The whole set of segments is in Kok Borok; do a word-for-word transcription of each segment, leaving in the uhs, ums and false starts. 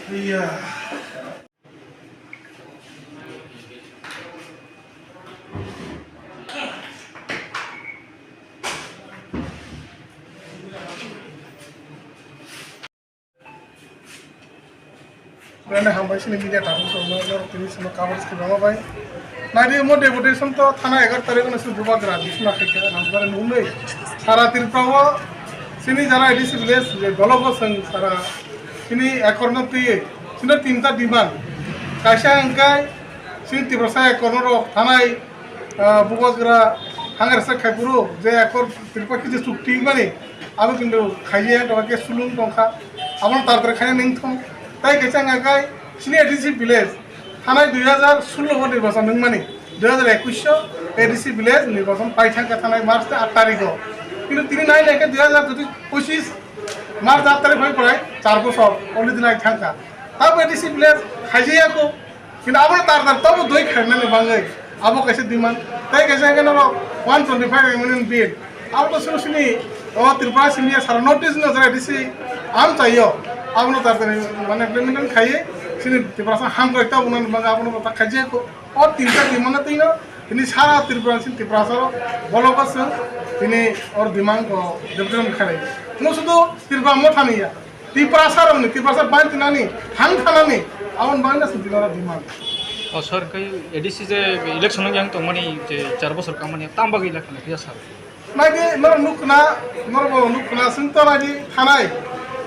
Iya. Belai hambai sini media tabuk songno norok tini sino coverage khibama bai. Nadi mo deputation to thana egar tarikh no sini bubagra bisna khaikha Rajbari nungwi. Sara Tripura o sini jara A D C village je dologo song sara sini ekor no twi sini tinta demand. Kaisa hwnkhe sini Tiprasa ekor no rok thanai, ah, bubagra hangar sa khaipuru je ekor Tripura kiti chukti mani. Abo kintu khaye tongkha, sulung tongkha. Abono tar tar khaina ningthong. Tai kaisa hwnka kai sini A D C village thanai dui hajar sullo o nirbachon nungmani, dui hajar ekwis o A D C village nirbachon pai thangkha thanai March ni aat tarikh o. Kintu tini nai naikhe dui hajar pocish March aat tarikh bai prai char bochor already nai thangkha. Tabo A D C village khaijaya kho. Kintu abo tar tar tobo doi khainani bangwi abo kaisa demand. Tai kaisa hwnkhe norok one twenty five amendment bill. Abo to sini sini o Tripura simi sara notice no jara A D C am chaio. Abono tar tar mane implement khaiwi sini Tiprasa hamkrai ta unani bangwi abono ta khaijaya kho. O tinta demand no tino tini sara Tripura sini Tiprasa rok bologo song tini or demand ko deputation khalai. Mo sudu Tripura mo thani ya. Tiprasa rokni, Tiprasa bai tinani, thang thanani, aboni bagwi no chwng tinaro demand. O sir, khe A D C je election yang tongmani je char bosor kamani tam bagwi election khe sir? Naidi norok nukkuna, norok bo nukkuna, chwng to naidi thanai.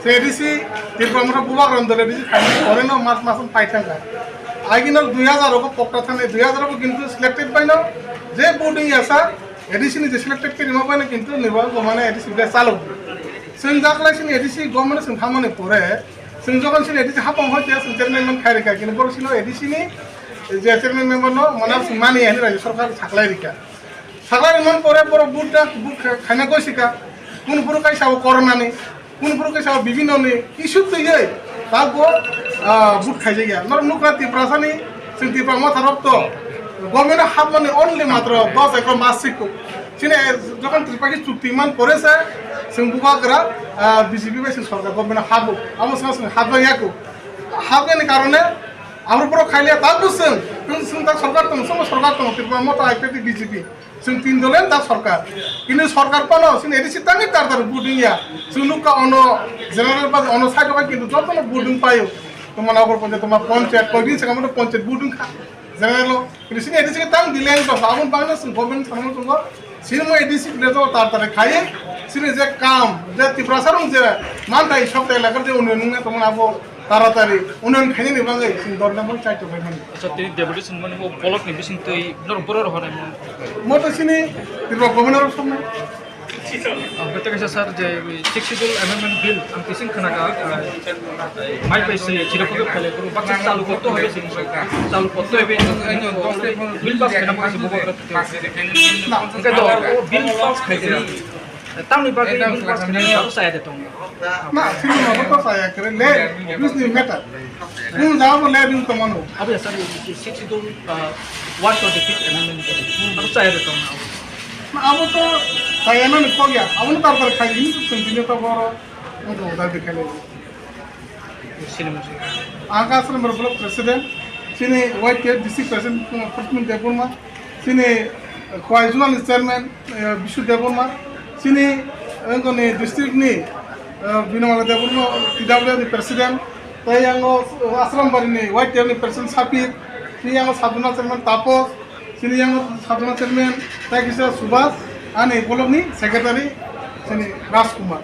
Je A D C, Tripura Motha Bubagra Dol A D C khaini pore no March maso pai thangkha. Agi no dui hajar rok kokta thanai, dui hajar rok kintu selected bai no, je voting yasa, A D C ni je selected khe rima bai no kintu nibo bo mane A D C ble chalo. Chwng daklai sini A D C government chwng thamani pore, chwng jokhon sini A D C hapang hoi khe chwng chairman man khai rikha, kintu borok sino A D C ni je chairman member no mana chwng mani ani rajya sarkar saklai rikha. Saklai rimani pore borok vote da, vote kha-, khaina goi sika, kunu phuru kaisa o corona ni, kunu phuru kaisa o bibhinno ni issue twiwi tabuk, ah, vote khaijakya. Norok nukha Tiprasa ni, chwng Tipra Motha rok to government o hapmani only matro dos ekor masik. Chini, eh, jokhon Tripura chukti man pore se, chwng bubagra, ah, B J P bai chwng sorkar government o habu. Abo swngcharno chwng hapjakya kho. Hapnani karone, aboni borok khailiya, tabuk chwng, chwng, chwng ta sorkar tongo, chwngbo sorkar tongo, Tipra Motha, I P F T, B J P. Chwng tin dole ta sorkar. Kintu sorkar phano, chini A D C tangwi tar tar vote wngya. Chwng nukha ono general ba ono side o kintu jotono vote wng paio. Tongma Nagarpanchayat, tongma panchayat, koidin saka moto panchayat vote wngkha. General o, chini A D C khe tang delay wngtongkha, aboni bagwino chwng government samung tongo, chini mo A D C village o tar tar khaiwi, chini je kam, je Tiprasa rok je manthai sok tai lakar je unnayon wngna tongmani abo taratari unnayon khainani bagwi chwng dorna bo chai tongkha mani. Acha, tini deputation mani bo block ni bising twi norok borok rok hwnwi mano. Mo to chini Tripura governor rok soknai. Ang kete kaisa sir je sixth schedule amendment bill ang kising khna ka, ah, mai pai se chira ko pele ko baksa chalu korte hobe se, chalu korte hobe, bill pass khna mo se bobo. Na, ke do, o bill pass khai de. Tamni bagwi bill pass khai de, saya de tong. Na, sini mo to saya kere le, business matter. Kung jabo le ding to mano. Abi sir, sixth schedule, ah, one twenty-fifth amendment. Abo saya de tong. Abo to kaya na ni kogya. Abo no tar tar khai ni to tini to boro. Ang to udah dikhale. Sini mo. Ang ka Asram Block President. Sini Y T F District President, uh, Prasmin Debbarma. Sini, uh, Khowai Zonal ni Chairman, uh, Bishu Debbarma. Sini, uh, ni district ni, uh, Binamala Debbarma, T W ni President. Tai yang, uh, Asrambari ni Y T F ni President Sapir. Sini yang Sabuna Chairman Tapos. Sini yang Sabuna Chairman, tai kisa Subhas, ani block ni secretary, sini Rajkumar.